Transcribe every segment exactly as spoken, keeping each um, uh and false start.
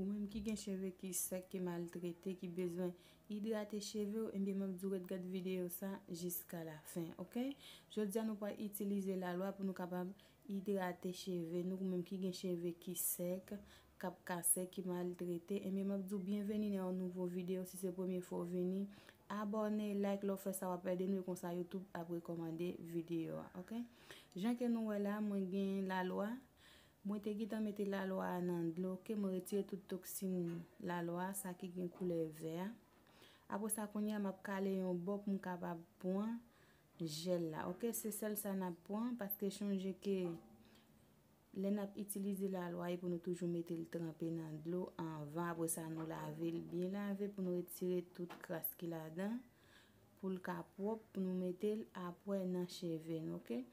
Ou menm ki gen cheve ki sèk, ki maltrete, ki bezwen idrate cheve w, ebyen m ap di w ret gad videyo sa jiska la fen, oke? Jodi a nou pral itilize lalwa pou nou kapab idrate cheve nou, ou menm ki gen cheve ki sèk, k ap kase, ki maltrete, ebyen m ap di w byenveni nan yon nouvo videyo. Si se premye fwa w vini, abòne, like, lè w fè sa w ap ede nou, e konsa YouTube ap rekòmande videyo a, oke? Jan ke nou wè la, mwen gen lalwa. Mwen te gentan mete lalwa a nan dlo, oke? Mwen retire tout toksin lalwa a, sa ki gen koulè vè a. Apre sa, kounye a, m ap kale yon bò pou m kapab pran jèl la, oke? Se sèl sa n ap pran, paske chonje ke lè n ap itilize lalwa, e pou nou toujou mete l tranpe nan dlo anvan. Apre sa, nou lave l byen lave pou nou retire tout kras ki ladan, pou l ka pwòp, pou nou mete l apre nan cheve n, oke?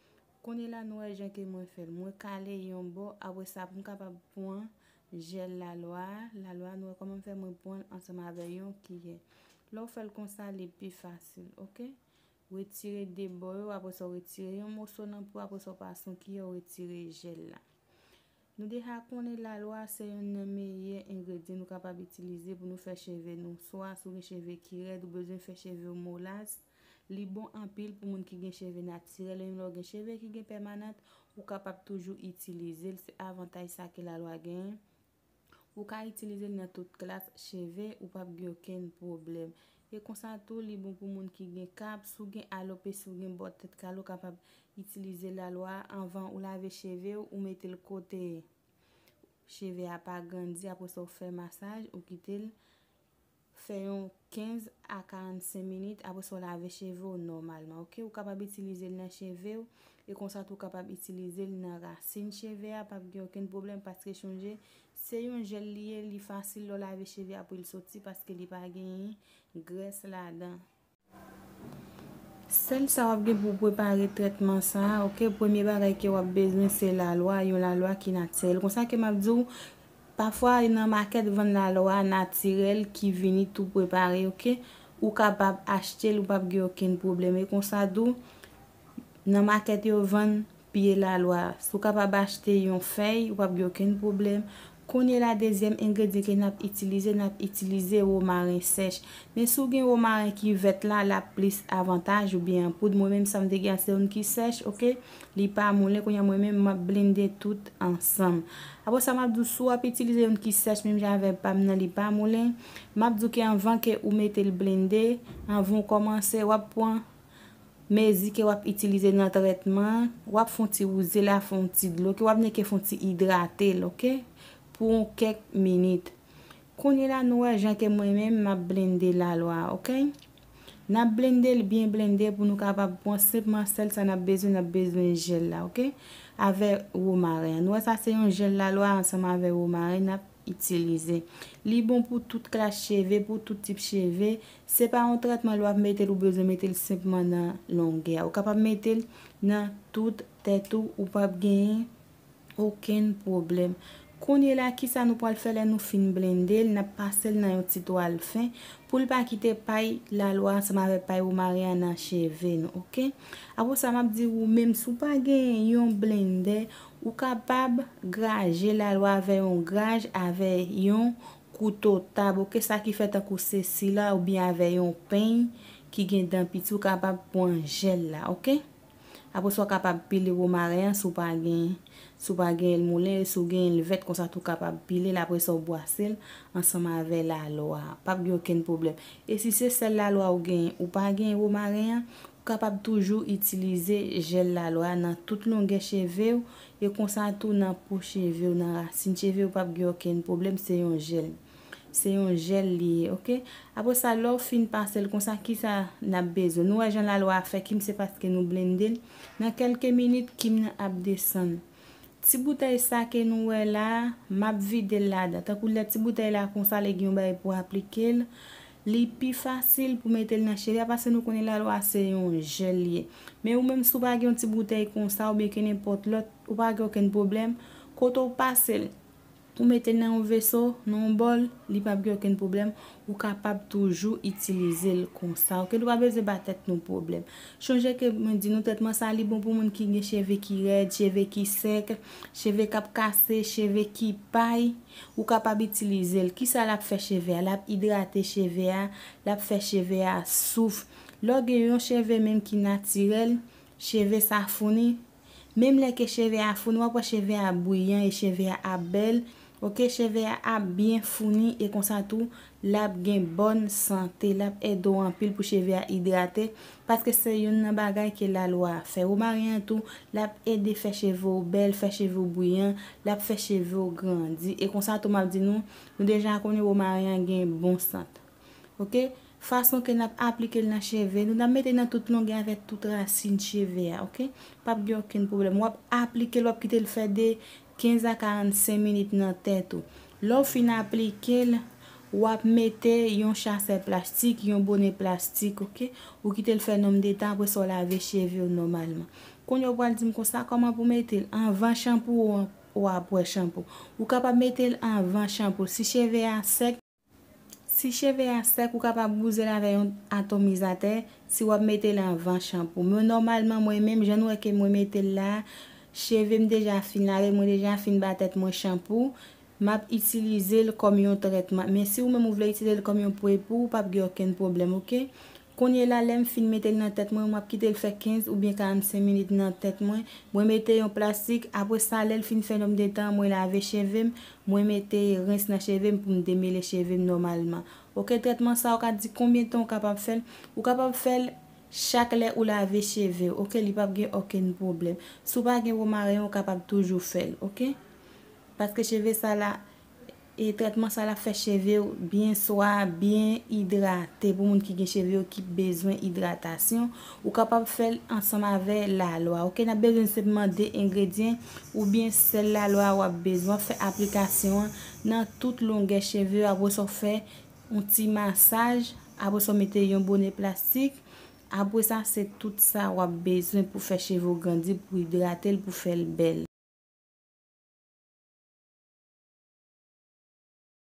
Kounye la, nou wè jan ke mwen fè l. Mwen kale yon bò, apre sa, pou m kapab pran jèl lalwa a, lalwa a, nou wè kòman m fè mwen pran l ansanm avè yon kiyè. Lè w fè l konsa, li pi fasil, oke? Retire de bò yo, apre sa, w retire yon moso nan po, apre sa, w pase yon kiyè, w retire jèl la. Nou deja konnen lalwa se youn nan meyè engredyan nou kapab itilize pou nou fè cheve nou. Swa si w gen cheve ki rèd, ou bezwen fè cheve w molas, li bon anpil pou moun ki gen cheve natirèl, menm lè w gen cheve ki gen pèmanant, ou kapab toujou itilize l. Se avantaj sa ke lalwa genyen. Ou ka itilize l nan tout klas cheve, ou p ap gen okenn pwoblèm. E konsa tou, li bon pou moun ki gen kab. Si w gen alopesi, si w gen bò tèt kale, ou kapab itilize lalwa a anvan ou lave cheve w, ou mete l kote cheve a pa grandi, apre sa w fè masaj, ou kite l fè yon kenz a karannsenk minit, apre sa w lave cheve w nòmalman, oke? Ou kapab itilize l nan cheve w, e konsa tou w kapab itilize l nan rasin cheve a, p ap gen okenn pwoblèm, paske chonje, se yon jèl li ye, li fasil lè w lave cheve a pou l soti, paske li pa genyen grès ladan. Sèl sa w ap gen pou w prepare trètman sa a, oke? Premye bagay ke w ap bezwen, se lalwa, yon lalwa ki natirèl. Konsa ke m ap di w, pafwa nan makèt vann lalwa natirèl ki vini tou prepare, oke? Ou kapab achte l, ou p ap gen okenn pwoblèm. E konsa tou, nan makèt yo vann pye lalwa. Si w kapab achte yon fèy, ou p ap gen okenn pwoblèm. Kounye la, dezyèm engredyan ke n ap itilize, n ap itilize womaren sèch. Men si w gen womaren ki vèt la, l ap plis avantaj oubyen an poud. Mwen menm, sa m te gen an, se youn ki sèch, oke? Li pa moulen, kounye a mwen menm, m ap blende tout ansanm. Apre sa, m ap di w, si w ap itilize youn ki sèch, menm jan avè pa m nan, li pa moulen, m ap di w ke anvan ke ou mete l blende, anvan w kòmanse, w ap pran mezi ke w ap itilize nan trètman an, w ap fè yon ti wouze l a, fè yon ti dlo, ke w ap neke fè yon ti idrate l, oke? Pou yon kèk minit. Kounye la, nou wè jan ke mwen menm, m ap blende lalwa a, oke? N ap blende l byen blende pou nou kapab pran senpman sèl sa n ap bezwen, n ap bezwen jèl la, oke? Avè womaren an. Nou wè sa se yon jèl lalwa ansanm avè womaren n ap itilize. Li bon pou tout klas cheve, pou tout tip cheve. Se pa yon trètman lè w ap mete l, ou bezwen mete l senpman nan longè a. Ou kapab mete l nan tout tèt ou, ou p ap genyen okenn pwoblèm. Kounye la, kisa nou pral fè lè nou fin blende l? N ap pase l nan yon ti twal fen pou l pa kite pay lalwa ansanm avèk pay womaren an nan cheve nou, oke? Apre sa, m ap di ou menm, si w pa genyen yon blendè, ou kapab graje lalwa avè yon graj, avè yon kouto tab, oke? Sa ki fè tankou se sila oubyen avè yon peny ki gen dan piti, ou kapab pran jèl la, oke? Apre sa, w kapab pile womaren an si w pa gen, si w pa gen l moulen, si w gen l vèt konsa tou, w kapab pile l, apre sa, w bwase l ansanm avè lalwa a. P ap gen okenn pwoblèm. E si se sèl lalwa ou genyen, ou pa genyen womaren an, ou kapab toujou itilize jèl lalwa a nan tout longè cheve w, e konsa tou nan po cheve w, nan rasin cheve w, p ap gen okenn pwoblèm, se yon jèl. Se yon jèl li ye, oke? Apre sa, lè w fin pase l konsa, kisa n ap bezwen? Nou wè jan lalwa a fè kim, se paske nou blende l. Nan kèlke minit, kim nan ap desann. Ti boutèy sa ke nou wè la a, m ap vide l ladan. Tankou lè ti boutèy la konsa, lè gen yon bagay pou aplike l, li pi fasil pou mete l nan cheve a, paske nou konnen lalwa se yon jèl li ye. Men ou menm, si w pa gen yon ti boutèy konsa, oubyen ke nenpòt lòt, ou pa gen okenn pwoblèm, kote w pase l, Ou mete l nan yon veso, nan yon bòl, li p ap gen okenn pwoblèm. Ou kapab toujou itilize l konsa. Oke, nou pa bezwen ba tèt nou pwoblèm. Chonje ke mwen di nou trètman sa li bon pou moun ki gen cheve ki rèd, cheve ki sèk, cheve k ap kase, cheve ki pay. Ou kapab itilize l. Kisa l ap fè cheve a? L ap idrate cheve a, l ap fè cheve a souf. Lè w gen yon cheve menm ki natirèl, cheve sa founi. Menm lè ke cheve a founi, w ap wè cheve a briyan e cheve a ap bèl. Oke, cheve a ap byen founi e konsa tou, l ap gen bòn sante. L ap ede w anpil pou cheve a idrate, paske se youn nan bagay ke lalwa a fè. Womaren an tou, l ap ede fè cheve w bèl, fè cheve w briyan, l ap fè cheve w grandi. E konsa tou, m ap di nou, nou deja konnen womaren an gen bon sant. Oke? Fason ke n ap aplike l nan cheve nou, n ap mete nan tout longè avèk tout rasin cheve a, oke? P ap gen okenn pwoblèm. W ap aplike l, w ap kite l fè de kenz a karannsenk minit nan tèt ou. Lè w fin aplike l, w ap mete yon chasè plastik, yon bonè plastik, oke? Ou kite l fè nonm de tan, apre sa w lave cheve w nòmalman. Kounye a w pral di m konsa, kòman pou mete l? Anvan chanpou ou an-, ou apre chanpou? Ou kapab mete l anvan chanpou. Si cheve a sèk, Si cheve a sèk, ou kapab bouze l avè yon atomizatè si w ap mete l anvan chanpou. Men nòmalman, mwen menm, jan nou wè ke mwen mete l la, cheve m deja fin lave, mwen deja fin ba tèt mwen chanpou, m ap itilize l kòm yon trètman. Men si ou menm ou vle itilize l kòm yon pre pou ou, p ap gen okenn pwoblèm, oke? Kounye la, lè m fin mete l nan tèt mwen, m ap kite l fè kenz oubyen karannsenk minit nan tèt mwen. Mwen mete yon plastik, apre sa, lè l fin fè nonm de tan, mwen lave cheve m, mwen mete rens nan cheve m pou m demele cheve m nòmalman. Oke, trètman sa, ou ka di konbyen tan ou kapab fè l? Ou kapab fè l chak lè ou lave cheve w, oke, li p ap gen okenn pwoblèm. Si w pa gen womaren, ou kapab toujou fè l, oke? Paske cheve sa la, e trètman sa la fè cheve w byen swa, byen idrate. Pou moun ki gen cheve yo ki bezwen idratasyon, ou kapab fè l ansanm avè lalwa. Oke, n ap bezwen senpman de engredyan oubyen sèl lalwa w ap bezwen. W ap fè aplikasyon an nan tout longè cheve yo, apre sa w fè yon ti masaj, apre sa w mete yon bonè plastik. Apre sa, se tout sa w ap bezwen pou fè cheve w grandi, pou idrate l, pou fè l bèl.